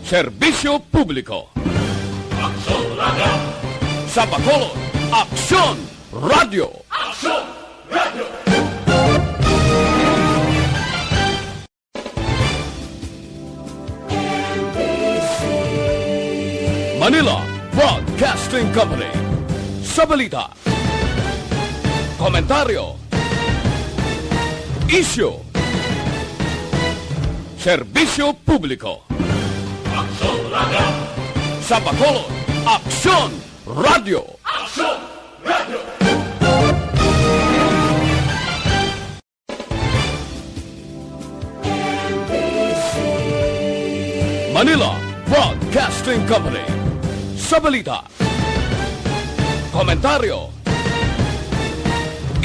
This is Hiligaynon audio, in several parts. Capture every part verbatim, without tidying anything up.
Serbisyo publiko. Aksyon Radio. Sa Bacolod, Aksyon Radio. Aksyon Radio. Manila Broadcasting Company. Sa balita, komentaryo, isyu, serbisyo publiko. Aksyon Radio. Sa Bacolod, Aksyon Radio. Aksyon Radio. Manila Broadcasting Company. Sa balita, komentaryo,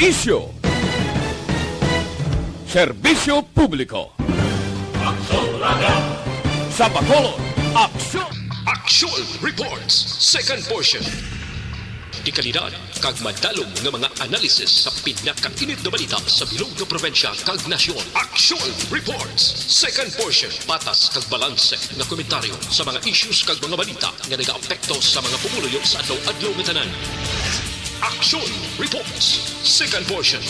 isyu, serbisyo publiko. Aksyon Radio. Sa Bacolod, Aksyon. Action Reports, second portion. Dekalidad kag madalom nga mga analysis sa pinakainit nga balita sa bilog nga probinsya kag nasyon. Action Reports, second portion. Patas kag balanse nga komentaryo sa mga issues kag mga balita nga nagaapekto sa mga pumuluyo sa adlaw-adlaw nga tanan. Action Reports, second portion.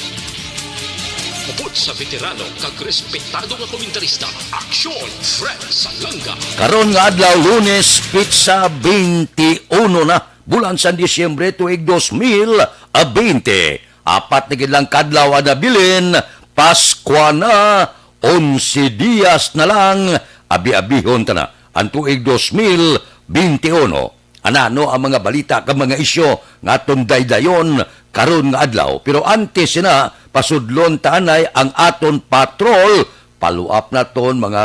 Upod sa veterano kag respetado nga komentarista, Action Fred Salanga. Karon nga adlaw, Lunes, pitsa twenty-one na, bulan sang Disyembre, tuig dos mil a bente. Apat na gid lang kadlaw ang nabilin, Paskwa na, onse dias na lang, abi-abihon ta na ang tuig dos mil bente uno. Anano ang mga balita kag mga isyu nga aton daydayon karon nga adlaw? Pero antes sina, pasudlon ta anay ang aton patrol. Follow up naton mga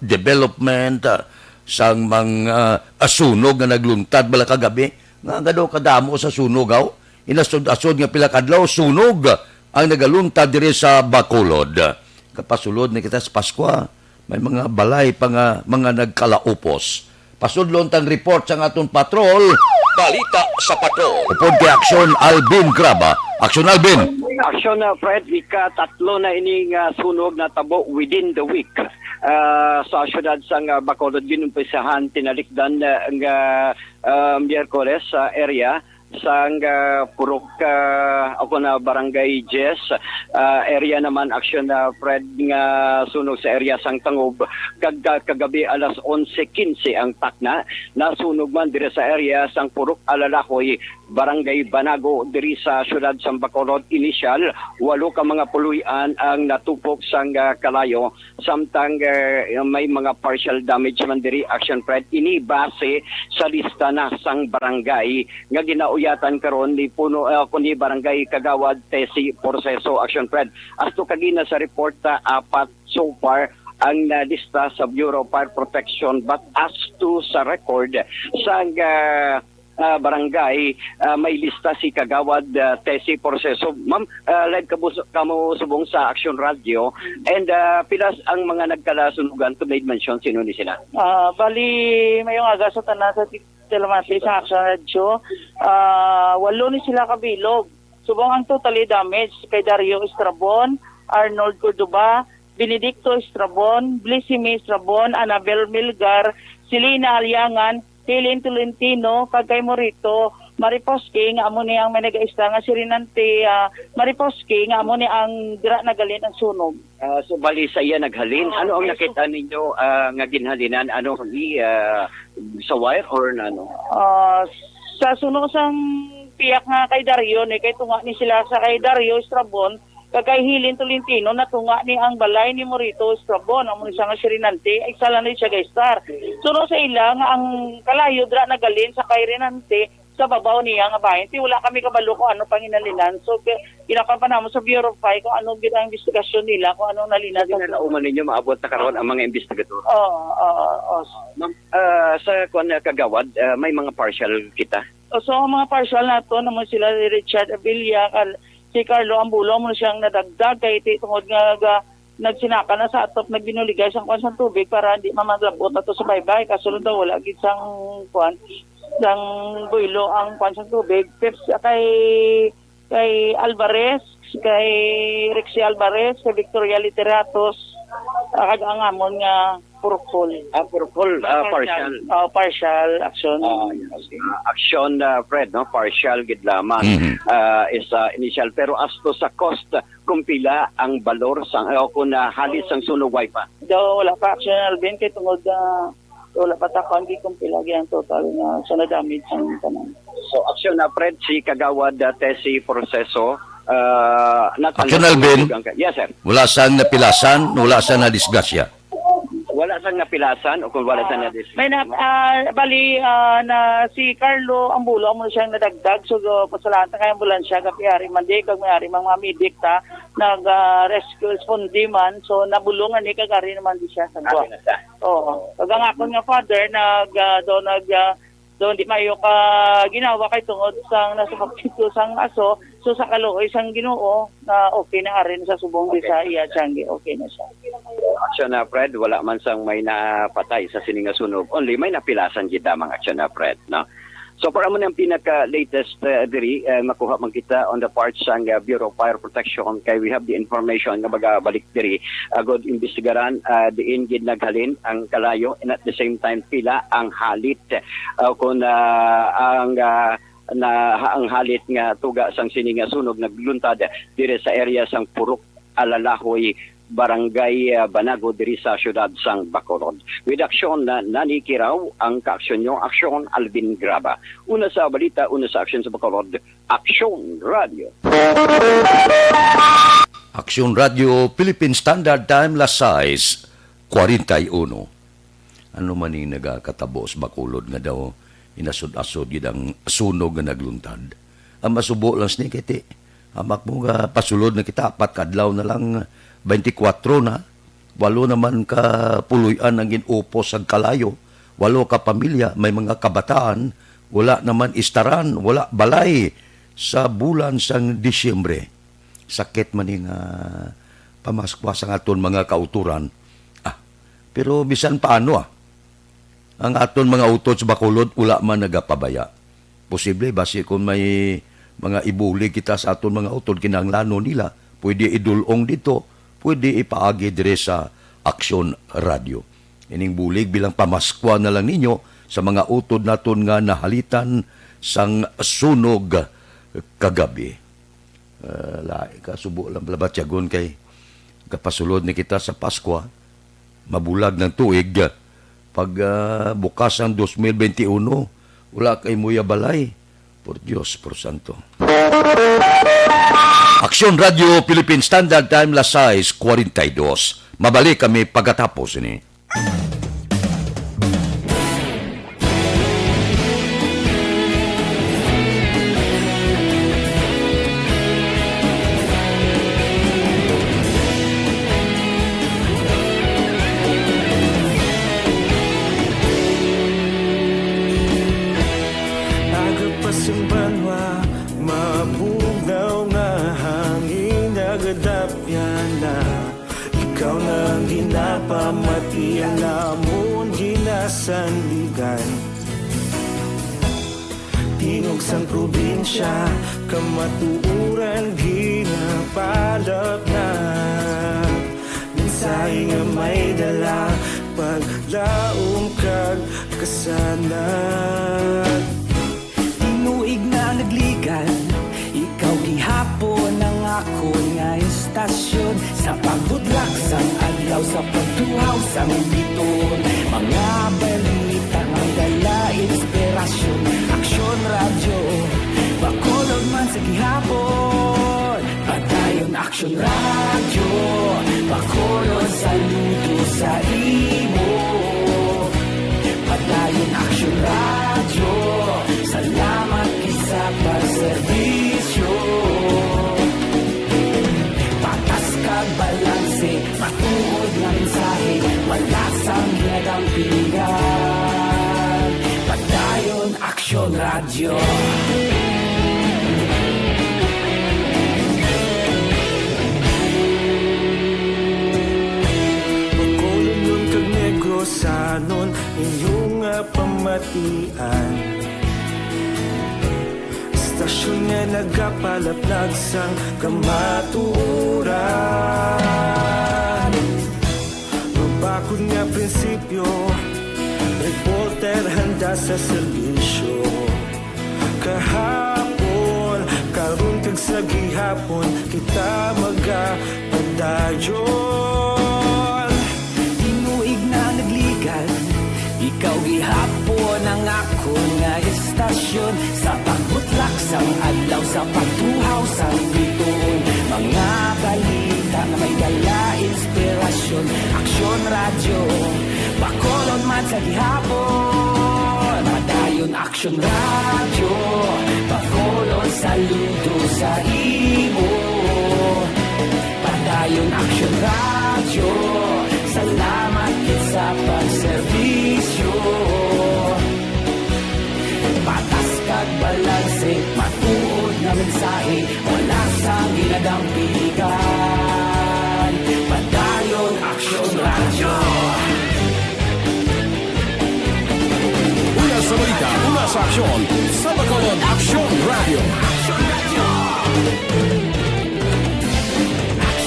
development, ah, sang mga, ah, sunog nga nagluntad bala kagabi. Nga, nga daw kadamo sa sunog, aw? Inasod-asod nga pila kadlaw sunog ang nagaluntad diri sa Bacolod. Kapasulod na kita sa Paskwa. May mga balay pa nga mga nagkalaupos. Pasudlon tang report sang aton patrol. Balita sa patrol. Upod kay Aksyon Alvin Graba. Aksyon Alvin. Aksyon, uh, Fred, ika-tatlo na ini nga sunog natabo within the week. Uh, sa siyudad sang, uh, Bacolod, ginumpisahan tinalikdan, uh, nga, uh, Miyerkules sa area sang, ah, Purok, ah, ako na Barangay Jess, ah, area naman, Aksyon, ah, Fred, nga sunog sa area sang Tangob. Kag, ah, kagabi alas onse quince ang takna, nasunog man diri sa area sang Purok Alalahoy, Barangay Banago, diri sa siyudad sang Bacolod. Inisyal, walo ka mga puloy-an ang natupok sang, ah, kalayo. Samtang, eh, may mga partial damage man diri, Action Fred. Ini base sa lista na sang barangay nga ginauyatan karon ni Puno, eh, kundi Barangay Kagawad Tessie Porceso, Action Fred. Asto kagina sa report, ah, apat so far ang nalista sa Bureau of Fire Protection, but as to sa record sang, ah, ah, barangay, ah, may lista si Kagawad, ah, Tessie Porceso. Ma'am, ah, live kamo, kamo subong sa Action Radio. And, ah, pilas ang mga nagkalasunugan to made mention? Sino ni sila? Ah, bali, mayong aga sa tanan sa ti-, telemati sa Action Radio. Ah, walo ni sila kabilog. Subong ang totally damage kay Dario Estrabon, Arnold Cordova, Benedicto Estrabon, Blisime Estrabon, Anabel Melgar, Selena Aliangan, Helen Tolentino, kag kay Morito Mariposque, nga amo ni ang may nag-aista nga si Renante, ah, Mariposque, nga amo ni ang dira nagalin ang sunog. Ah, so, bali sa iya naghalin. Ah, Ano ang okay, so nakita ninyo, ah, nga ginhalinan? Ano ni, ah, sa wire or ano? Ah, sa suno sang piyak nga kay Dario, ni kay tunga ni sila sa kay Dario Estrabon, kag kay Helen Tolentino, natunga ni ang balay ni Morito Estrabon, amo ni siya nga si Renante, ay isa lang ni siya ga-estar. Suno sa ila nga ang kalayo dira nagalin sa kay Renante, sa babaw niya nga bahin. Ti wala kami kabalo kung ano panginalinan. So, ki-, ginakuan pa namo sa Bureau of Fire kung ano gid ang investigasyon nila, kung anong nalinan sa Ginalauman ninyo, maabot na karon ang mga investigador? Oo, oo, oo. Ma'am, ah, sa kuwan, ah, Kagawad, ah, may mga partial kita? O, so, ang mga partial nato, naman sila ni Richard Abilia, Car-, si Carlo Ambulo, mo siyang nadagdag kay ti-, tungod nga ga-, nagsinaka na sa atop, nagbinuligay sang kuwan sang tubig para hindi mamaglabot ato sa baybay. Kasulod daw, wala gid sang kuwan, sang buylo ang kuwan sang tubig. Pips, kay, kay Alvarez, kay Rexy Alvarez, kay Victoria Literatos, Ah, kag ang amon nga purkol. Ah, purkol, ah, partial. Partial. Oh, partial action. Ah, yes. Ah, action, ah, Fred, no? Partial gid lamang. Mhm. Ah, is, ah, initial. Pero as to sa cost, kung pila ang balor sang, o kung, ah, halit sang sunog, way pa? Daw wala pa, Action Alvin, kay tungod, ah, wala pa ta kuan kung pila gyud ang total nga sa na-damage ang tanan. So, action na, Fred, si Kagawad, ah, Tessie Proceso, ah, natanggal Action Alvin? Ang ka-, yes, sir. Wala sang napilasan, wala sang nadisgrasya. Wala sang napilasan o kung wala sang nadis- May na, ah, bali, ah, na si Carlo Ambulo, amo na siyang nadagdag. So, do, pasalamatan kay ambulansya, kag may ari man di, kag may ari man mga medic ta, nag, ah, rescue, responde man. So, nabulong ani, kag ari naman di siya sa Ari na siya. Oo. Kag ang akon nga father, nag, ah, do, nag, ah, do, di maayo ka ginawa kay tungod sang nasakit ko sang aso. So, sa kaluoy sang Ginoo, na okay na ari na sa subong di Okay. sa iya, Changi, okay na siya. Action na, Fred, wala man sang may napatay sa sini nga sunog. Only may napilasan gid lamang, action na, Fred, no? So, para mo ang pinaka-latest, eh, diri, eh, makuha man kita on the part sang, eh, Bureau of Fire Protection, kay we have the information nga magabalik diri, agod imbestigaran, ah, diin gid naghalin ang kalayo, and at the same time, pila ang halit, ah, kung, ah, ang, ah, na, ang halit nga tuga sang sini nga sunog nagluntad diri sa area sang Purok Alalahoy, Barangay, ah, Banago, diri sa siyudad sang Bacolod. With action na Nani Kiraw, ang kaaksyon nyo, aksyon Alvin Graba. Una sa balita, una sa aksyon sa Bacolod, Aksyon Radio. Aksyon Radio, Philippine Standard Time, las sais cuarenta y uno. Ano man ning nagakatabo sa Bacolod nga daw inasod-asod gid ang sunog nga nagluntad? Ang masubo lang sini kay ti, amak mo nga pasulod na kita, apat ka adlaw na lang, twenty-four na. Walo naman ka puloy-an ang gin-upos sa kalayo. Walo ka pamilya, may mga kabataan, wala naman istaran, wala balay sa bulan sang Disyembre. Sakit man ni nga pamaskwa sang aton mga kautoran. Ah, pero bisan paano, ah, ang aton mga utod sa Bacolod wala man nagapabaya. Posible, basi kung may mga ibulig kita sa aton mga utod, kinahanglanon nila, pwede idul-ong dito, pwede ipaagi dire sa Aksyon Radio. Ining bulig bilang pamaskwa na lang ninyo sa mga utod naton nga nahalitan sang sunog kagabi. Ah, lain ka, subo lang pala batyagon kay kapasulod ni kita sa Paskwa, mabulag ng tuig. Pag, ah, bukas ang dos mil benti uno, wala kay muya balay. Por Dios, por Santo. Aksyon Radio Philippine Standard Time, las sais cuarenta y dos. Mabalik kami pagkatapos ini. Aga pa sa banwa, mabugnaw nga hangin, nagadapyan na. Ikaw na ang ginapamati, ang amon ginasandigan. Tingog sang probinsya, kamatuoran ginapalapnag. Mensahe nga may dala, paglaom kag kasanag. Tinuig na nagligan, ikaw gihapon ang akon nga istasyon. Sa pagbudlak sang adlaw, sa pagtuhaw sang biton, mga balita nga dala inspirasyon. Aksyon Radyo, Bacolod man sa gihapon. Padayon Aksyon Radyo, Bacolod, saludo sa imo. Padayon Aksyon Radyo, salamat gid sa pagserbisyo. Patas kag balanse, matuod nga mensahe, wala sang ginadampingan. Padayon Aksyon Radyo. Bacolodnon kag Negrosanon, inyo nga pamatian. Istasyon nga nagapalaplag sang kamatuoran. Kun nga prinsipyo, reporter handa sa serbisyo. Kahapon, karon kag sa gihapon, kita magapadayon. Tinuig na nagligal, ikaw gihapon ang akon nga istasyon. Sa pagbutlak sang adlaw, sa pagtuhaw sang bituon, mga balita nga may dala inspirasyon. Aksyon Radyo, Bacolod man sa gihapon. Padayon Aksyon Radyo, Bacolod saludo sa imo. Padayon Aksyon Radyo, salamat gid sa pagserbisyo. Patas kag balanse, matuod nga mensahe, wala sang ginadampigan. Padayon Aksyon Radyo. Una sa balita, una sa aksyon, sa Bacolod Aksyon Radyo.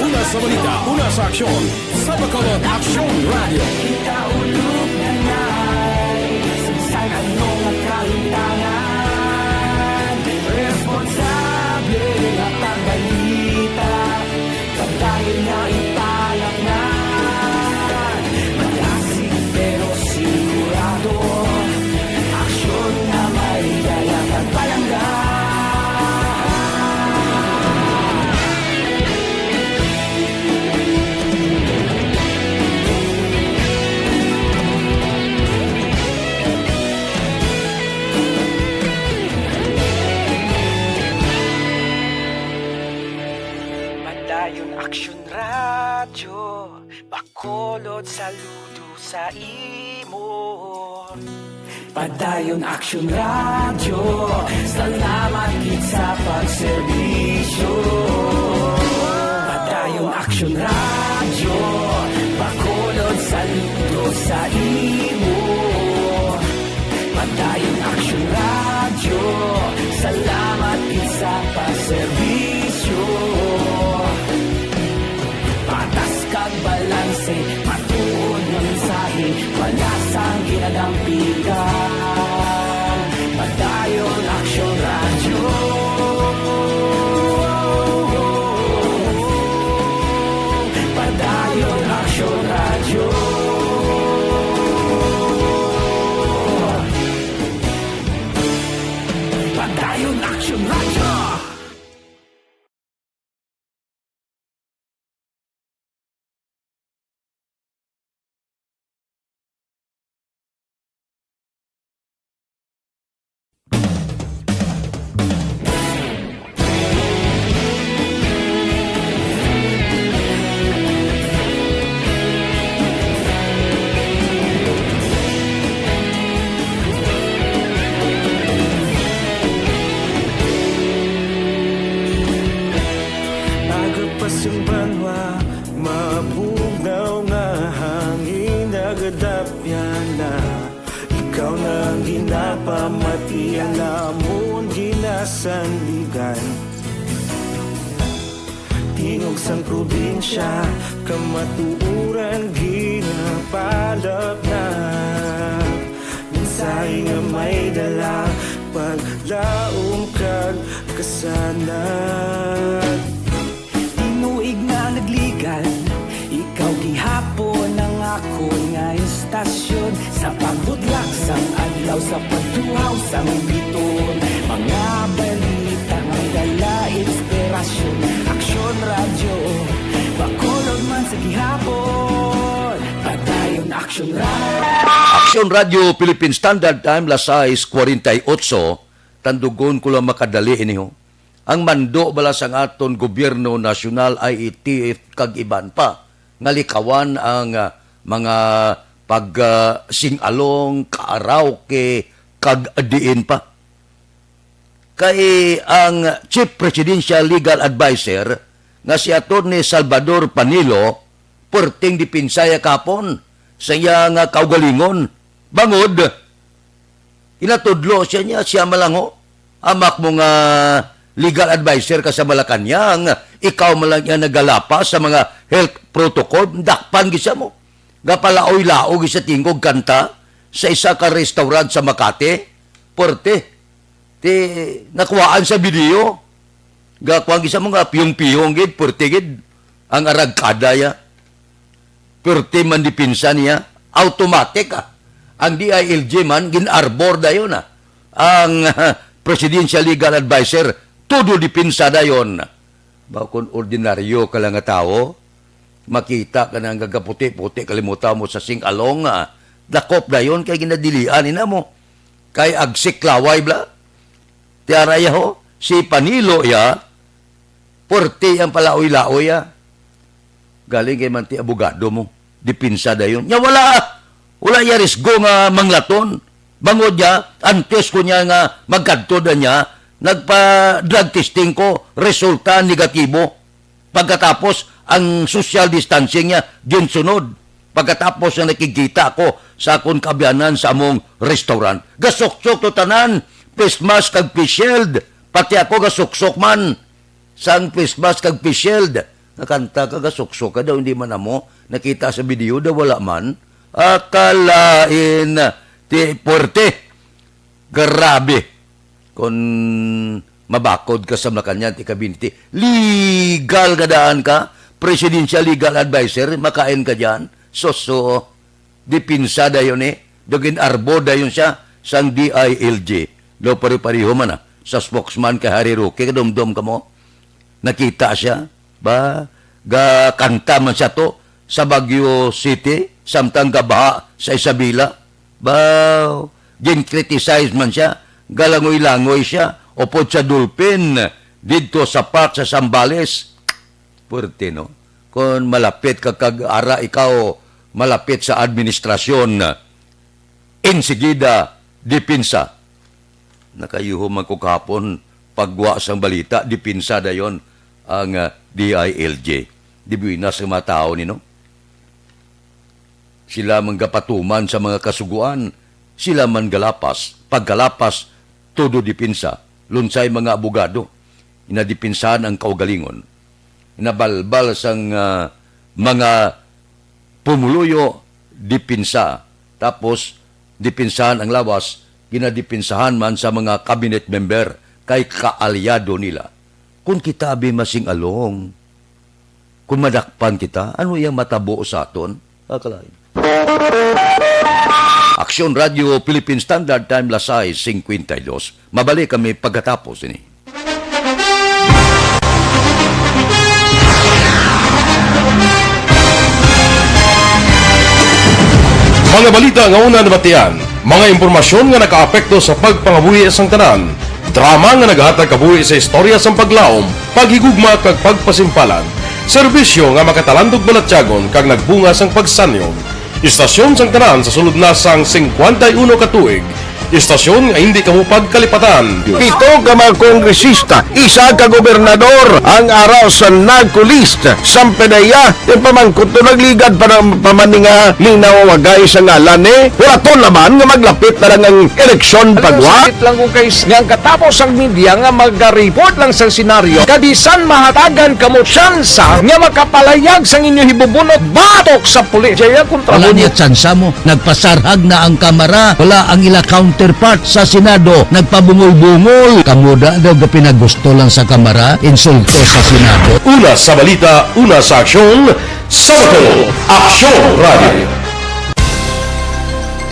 Una sa balita, una sa aksyon, sa Bacolod Aksyon Radyo. Kita ulog na nai, sa ano nga kahintangan, responsable nga pagbalita, pagdayon nga ipalaknad, malasig pero sigurado, aksyon nga may dala kag palangga. Padayon Aksyon Radyo, Bacolod saludo sa imo. Padayon Aksyon Radyo, salamat gid sa pagserbisyo. Padayon Aksyon Radyo, Bacolod saludo sa imo. Padayon Aksyon Radyo, salamat gid sa pagserbisyo. Patas kag balanse, matuod nga mensahe, wala sang ginadampigan. Padayon Aksyon Radyo. Padayon Aksyon Radyo. Padayon Aksyon Radyo. Aga pa sing banwa, mabugnaw nga hangin nagadapyan na. Ikaw na ang ginapamati, ang amon ginasandigan. Tingog sang probinsya, kamatuoran ginapalapnap. Mensahe nga may dala, paglaom kag kasanag. Tinuig na nagligal, ikaw gihapon ang akon nga istasyon. Sa pagbutlak sang adlaw, sa pagtuhaw sang bituon, mga balita nga dala inspirasyon. Aksyon Radyo, Bacolod man sa gihapon. Padayon Aksyon Radyo. Aksyon Radyo Philippine Standard Time, las sais cuarenta y ocho. Tandugon ko lang makadali ini, ho. Ang mando bala sang aton gobyerno nasyonal, I A T F, kag iban pa, nga likawan ang, ah, mga pag, ah, sing-along, karaoke, kag diin pa. Kay ang Chief Presidential Legal Adviser nga si Attorney Salvador Panelo, perting depensa ya kapon sa iya nga kaugalingon. Bangod, ginatudlo siya niya, siya man lang ho. Amak mo nga legal adviser ka sa Malacañang, ikaw man lang iya nagalapas sa mga health protocol, dakpan gid siya mo. Gapalaoy-laog sa tingog kanta sa isa ka restaurant sa Makati. Puwerte. Ti, nakuhaan sa video. Gakuan gid sa mga piyong-piyong gid, puwerte gid ang aragkada ya. Puwerte man depensa niya. Automatic, ah. Ang D I L G man, gin-arbor dayon, ah. Ang, ah, Presidential Legal Advisor, todo depensa dayon. Ba, kung ordinaryo ka lang nga tawo, makita ka na nga gaputi-puti, kalimutan mo sa sing-along, ah, dakop dayon kay ginadilian ni namo. Kay agsiklaway bla. Tiara ya ho, si Panilo ya, puwerte ang palaoy-laoy ya. Galing kay man ti abogado mo, depensa dayon. Nya wala, wala ya risgo nga manglaton. Bangod ya, antes ko niya nga magkadto na niya, nagpa-drug testing ko, resulta negatibo. Pagkatapos, ang social distancing niya, ginsunod. Pagkatapos nga nakigkita ako sa akon kaabyanan sa among restaurant, gasuksok to tanan, face mask kag face shield. Pati ako gasuksok man sang face mask kag face shield. Nakanta ka, gasuksok ka daw, hindi man amo nakita sa video, daw wala man. Akalain, ti puwerte. Grabe. Kon mabakod ka sa Malacañang, ti kabinti, legal ka daan ka, presidential legal advisor, makain ka diyan. Suso, depensa dayon eh. Dugin arbo dayon siya sang D I L G. Daw pare-pareho man, ah, sa spokesman kay Harry Roque, kadumdom ka mo? Nakita siya, ba? Gakanta man siya to sa Baguio City, samtang gabaha sa Isabela. Ba, gin-criticize man siya, galangoy-langoy siya, upod sa dolphin, didto sa park sa Zambales. Puwerte, no? Kon malapit ka kag ara ikaw, malapit sa administrasyon, insigida, depensa. Nakayuho man ko kahapon, pagwa sang balita, depensa dayon ang, ah, D I L G. Di buenas ang mga tao ni, no? Sila man gapatuman sa mga kasugoan, sila man galapas, pagkalapas, todo depensa, lunsay mga abogado, inadepensahan ang kaugalingon, inabalbal sang, ah, mga pumuluyo, depensa, tapos depensahan ang lawas, ginadepensahan man sa mga cabinet member kay kaalyado nila. Kung kita abi masing-along, kung madakpan kita, ano iyang matabo sa aton? Akalain. Aksyon Radio Philippine Standard Time, las sais cincuenta y dos. Mabalik kami pagkatapos ini. Mga balita nga una nabatian, mga impormasyon nga nakaapekto sa pagpangabuhi sang tanan, drama nga naghatag kabuhi sa istorya sang paglaom, paghigugma kag pagpasimpalan, serbisyo nga makatalandog balatyagon kag nagbunga sang pagsanyon. Istasyon sang tanan sa sulod na sang singkwenta y uno ka tuig. Istasyon nga hindi kamo pagkalipatan. Pito ka mga kongresista, isa ka gobernador ang ara sa NAGCO list. Sampedeya, yung pamangkot to nagligad pa ng pamaninga, linaw wagay sa ngalan eh. Wala to naman nga maglapit na lang ang eleksyon. Ano pagwa. Sakit lang kung kay nga ang katapos ang media nga mag-report lang sa senaryo, kabisan mahatagan kamo tsansa nga makapalayag sang inyo hibubunot batok sa pulis. Jaya kontra. Wala mo niya tsansa mo. Nagpasarhag na ang Kamara. Wala ang ila counterpart sa Senado. Nagpabungol-bungol. Kamo da daw gapinagusto lang sa Kamara, insulto sa Senado. Una sa balita, una sa aksyon, sa Bacolod, Aksyon Radio.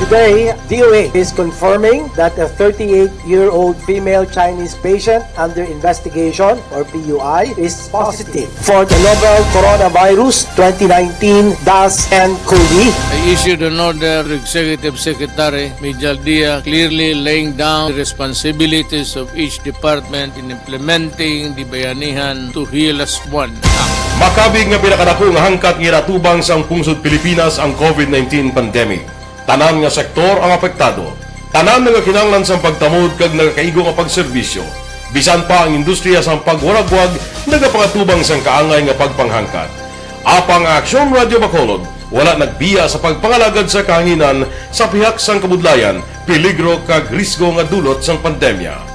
Today, D O A is confirming that a thirty-eight-year-old female Chinese patient under investigation, or P U I, is positive for the novel coronavirus twenty nineteen dash N COVID. I issued an order to Executive Secretary Mijal Dia, clearly laying down the responsibilities of each department in implementing the Bayanihan to Heal As One Act. Makabig nga pinakadako nga hangkat nga ginatubang sang pungsod Pilipinas ang COVID nineteen pandemic. Tanan nga sektor ang apektado. Tanan nagakinahanglan sang pagtamod kag nagakaigo nga pagserbisyo. Bisan pa ang industriya sang pagwaragwag nagapangatubang sang kaangay nga pagpanghangkat. Apang ang Aksyon Radio Bacolod wala nagbiya sa pagpangalagad sa kahanginan sa pihak sang kabudlayan, peligro kag risgo nga dulot sang pandemya.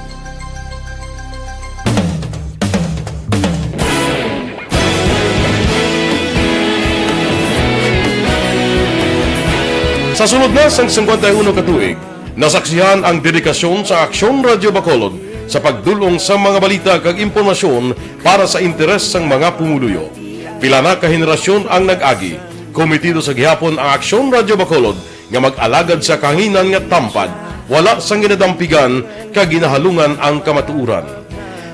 Sa sulod na sang singkwenta y uno ka tuig, nasaksihan ang dedikasyon sa Aksyon Radyo Bacolod sa pagdul-ong sa mga balita kag impormasyon para sa interes sang mga pumuluyo. Pila na ka henerasyon ang nag-agi. Komitido sa gihapon ang Aksyon Radyo Bacolod nga mag-alagad sa kahanginan nga tampad, wala sang ginadampigan kag ginahalungan ang kamatuoran.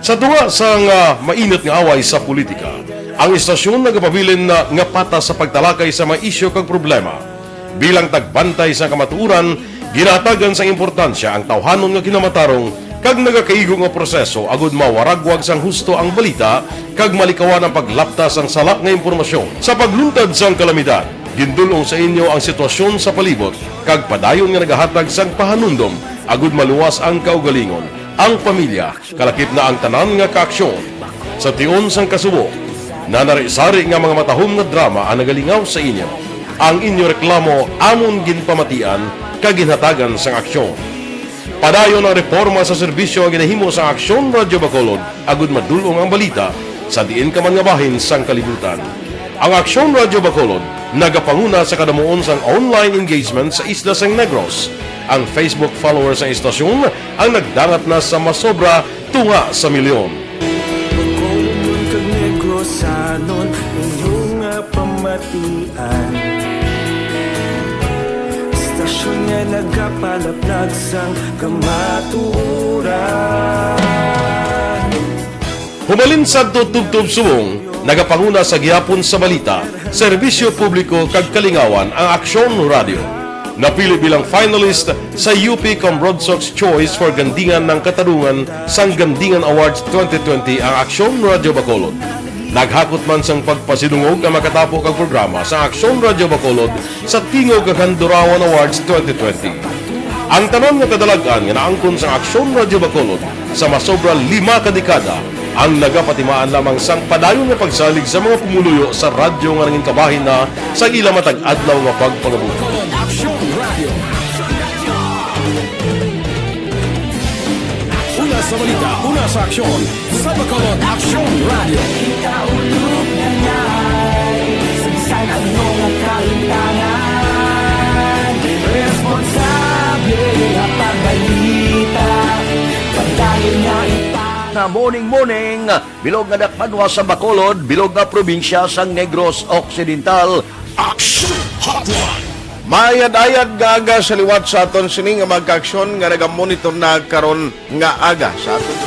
Sa tunga sang, ah, mainit nga away sa politika, ang istasyon nagapabilin na nga patas sa pagtalakay sa mga isyu kag problema. Bilang tagbantay sa kamatuoran, ginahatagan sang importansya ang tawhanon nga kinamatarong kag nagakaigo nga proseso agud mawaragwag sang husto ang balita kag malikawan ang paglapta sang sala nga impormasyon. Sa pagluntad sang kalamidad, gindul-ong sa inyo ang sitwasyon sa palibot kag padayon nga nagahatag sang pahanumdom agud maluwas ang kaugalingon, ang pamilya, kalakip na ang tanan nga kaaksyon. Sa tion sang kasubo, nanari-sari nga mga matahom nga drama ang nagalingaw sa inyo. Ang inyo reklamo amon ginpamatian kag ginhatagan sang aksyon. Padayon ang reporma sa serbisyo nga ginahimo sang Aksyon Radyo Bacolod agud madul-ong ang balita sa diin ka man nga bahin sang kalibutan. Ang Aksyon Radyo Bacolod nagapanguna sa kadamuon sang online engagement sa isla sang Negros. Ang Facebook followers sang istasyon ang nagdangat na sa masobra tunga sa milyon. Bacolodnon kag Negrosanon, inyo nga pamatian. Istasyon nga nagapalaplag sang kamatuoran. Humalin sadto tubtob subong, nagapanguna sa gihapon sa balita, serbisyo publiko kag kalingawan ang Aksyon Radio. Napili bilang finalist sa U P Cambronsox Choice for Gandingan ng Katarungan sang Gandingan Awards twenty twenty ang Aksyon Radio Bacolod. Naghakot man sang pagpasidungog ang makatapo kag programa sa Aksyon Radio Bacolod sa Tingog kag Handurawan Awards twenty twenty. Ang tanan nga kadalag-an nga naangkon sang Aksyon Radio Bacolod sa masobra lima ka dekada ang nagapatimaan lamang sang padayon nga pagsalig sa mga pumuluyo sa radyo nga nangin kabahin na sa ila matag adlaw nga pagpangabuhi. Aksyon Radio. Una sa balita, una sa aksyon, sa Bacolod Aksyon Radio. Kita ulog na ngay, sagsag ang mga kalintangan, responsable nga pagbalita, padayon nga ipang- Na morning, morning, bilog nga dakpanwa sa Bacolod, bilog nga probinsya sang Negros Occidental. Action Hotline. Maayad-ayad nga aga sa liwat sa aton sini nga mga kaaksyon nga nagamonitor na karon nga aga sa aton.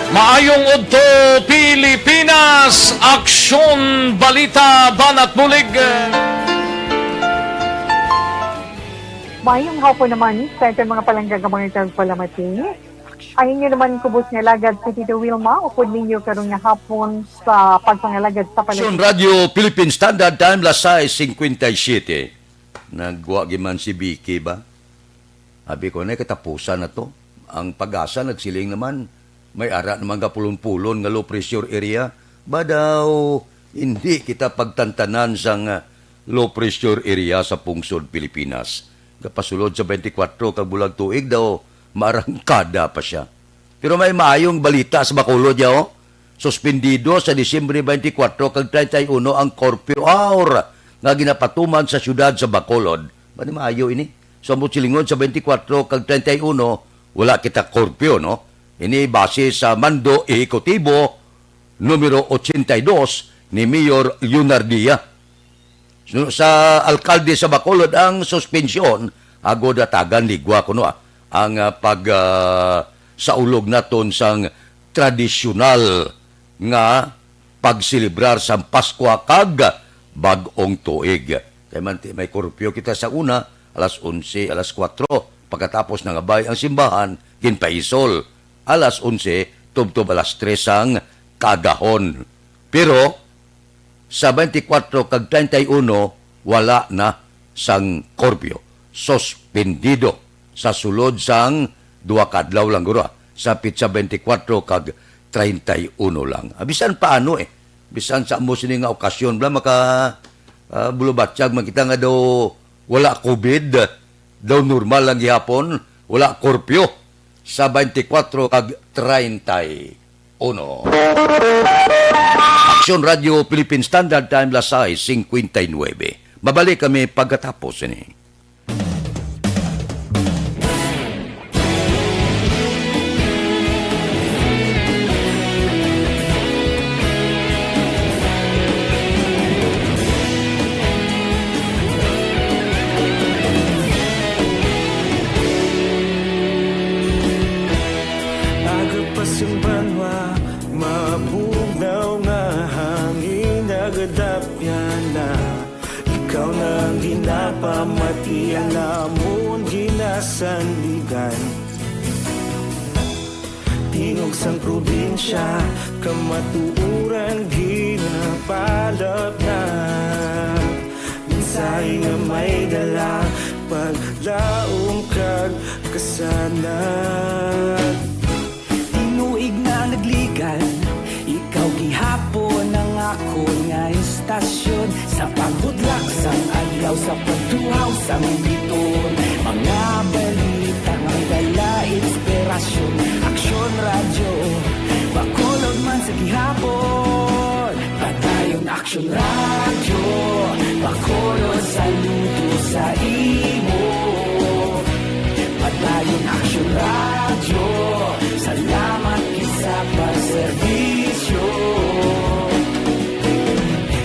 Maayong udto, Pilipinas! Aksyon, balita, banat bulig. Maayong hapon naman sa aton mga palangga nga mga tagpalamati. Ang inyo naman kubos nga alagad si Tito Wilma, upod ninyo karon nga hapon sa pagpangalagad sa Aksyon Palestina. Radio Philippine Standard Time, las sais cincuenta y siete. Nagwa giman si Vicky ba? Abi ko na, katapusan na to. Ang PAGASA nagsiling naman, may ara naman kapulon-pulon nga low pressure area. Ba daw, hindi kita pagtantanan sang, ah, low pressure area sa pungsod Pilipinas. Kapasulod sa twenty-four kag bulag tuig daw, maarangkada pa siya. Pero may maayong balita sa Bacolod, ya, oh. Suspendido sa Disyembre twenty-four kag treinta y uno ang curfew hour nga ginapatuman sa siyudad sa Bacolod. Ba ni maayo ini? So, ang silingon sa twenty-four kag treinta y uno, wala kita curfew, no? Ini base sa Mando Ehekutibo numero ochenta y dos ni Mayor Leonardia. Suno sa alkalde sa Bacolod ang suspensyon, agod hatagan ligwa kuno, ah, ang, ah, pag, ah, saulog naton sang tradisyonal nga pagselebrar sang Paskwa kag Bag-ong Tuig. Kay man ti-, may kurpyo kita sa una, alas onse, alas kuwatro, pagkatapos nangabay ang simbahan, ginpaisol alas onse tubtob alas tres sang kaagahon. Pero sa twenty-four kag treinta y uno, wala na sang kurpyo. Suspendido sa sulod sang duha ka adlaw lang guro, ah, sa petsa twenty-four kag treinta y uno lang. Ah, bisan paano, eh. Bisan sa amo sini nga okasyon, bala maka, ah, bulubatyag man kita nga daw wala covid, daw normal lang gihapon, wala kurpyo sa twenty-four kag treinta y uno. Aksyon Radio Philippine Standard Time, las sais cincuenta y nueve. Mabalik kami pagkatapos ini. Sandigan. Tingog sang probinsya, kamatuoran ginapalapnag. Mensahe nga may dala, paglaom kag kasanag. Tinuig na nagligan, ikaw gihapon ang akon nga istasyon. Sa pagbudlak sang adlaw, sa pagtuhaw sang biton, mga balita nga may dala inspirasyon. Aksyon Radyo, Bacolod man sa gihapon. Padayon Aksyon Radyo, Bacolod, saludo sa imo. Padayon Aksyon Radyo, salamat gid sa pagserbisyo.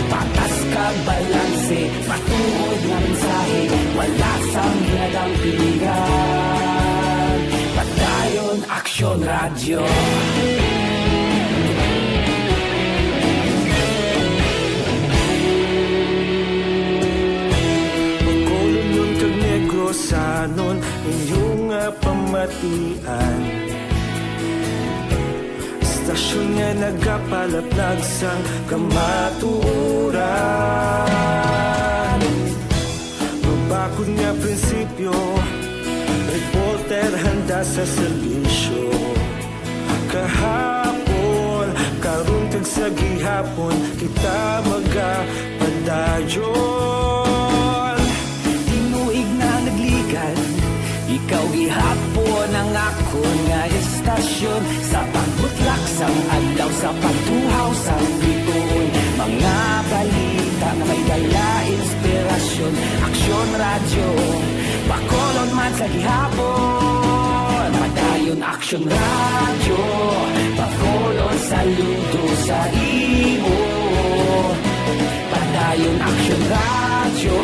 Patas kag balanse, matuod nga mensahe, wala sang ginadampigan. Padayon Aksyon Radyo. Bacolodnon kag Negrosanon, inyo nga pamatian. Istasyon nga nagapalaplag sang kamatuoran. Mabakod nga prinsipyo, reporter handa sa serbisyo. Kahapon, karon kag sa gihapon, kita magapadayon. Tinuig na nagligan, ikaw gihapon ang akon nga istasyon. Sa pagbutlak sang adlaw, sa pagtuhaw sang bituon, mga balita nga may dala inspirasyon. Aksyon Radyo, Bacolod man sa gihapon. Padayon Aksyon Radyo, Bacolod, saludo sa imo. Padayon Aksyon Radyo,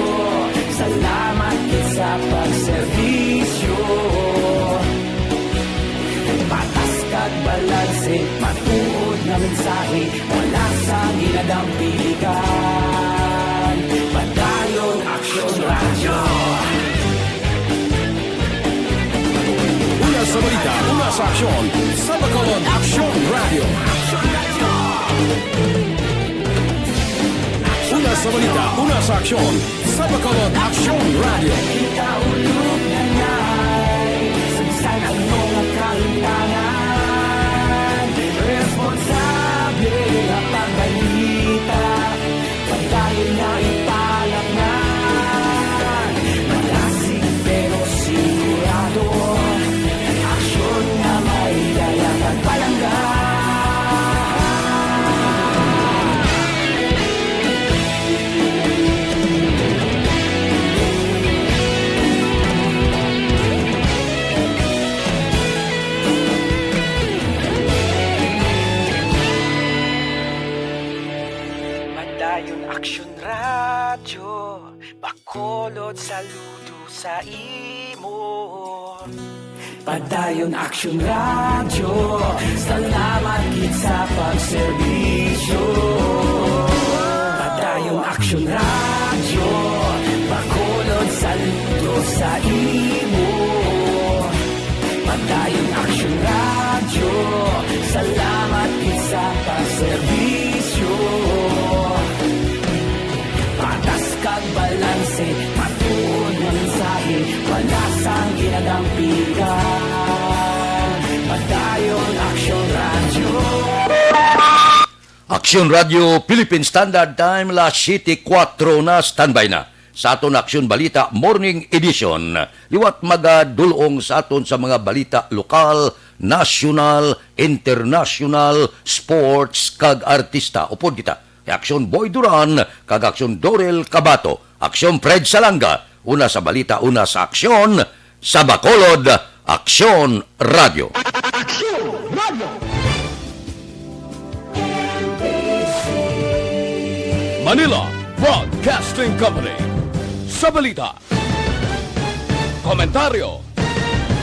salamat gid sa pagserbisyo. Patas kag balanse, matuod nga mensahe, wala sang ginadampigan. Padayon Aksyon Radyo. Una sa balita, una sa aksyon, sa Bacolod Aksyon Radyo. Una sa balita, una sa aksyon, sa Bacolod Aksyon Radyo. Kita ulog na ngay, sagsag ang mga kahintangan. Responsable nga pagbalita, padayon nga ipalapngan. Malasig pero sigurado, aksyon nga may dala kag palangga. Padayon Aksyon Radyo, Bacolod, saludo sa imo. Padayon Aksyon Radyo, salamat gid sa pagserbisyo. Padayon Aksyon Radyo, Bacolod, saludo sa imo. Padayon Aksyon Radyo, salamat gid sa pagserbisyo. Patas kag balanse, matuod nga mensahe, wala sang ginadampigan. Padayon Aksyon Radyo. Aksyon Radyo Philippine Standard Time, las siete kuwatro na, standby na sa aton Aksyon Balita Morning Edition. Liwat magadul-ong sa aton sa mga balita lokal, nasyonal, internasyonal, sports, kag artista. Upod kita kay Aksyon Boy Duran kag Aksyon Dorel Cabato, Aksyon Fred Salanga, una sa balita, una sa aksyon, sa Bacolod, Aksyon Radyo. Aksyon Radyo. Manila Broadcasting Company. Sa balita, komentaryo,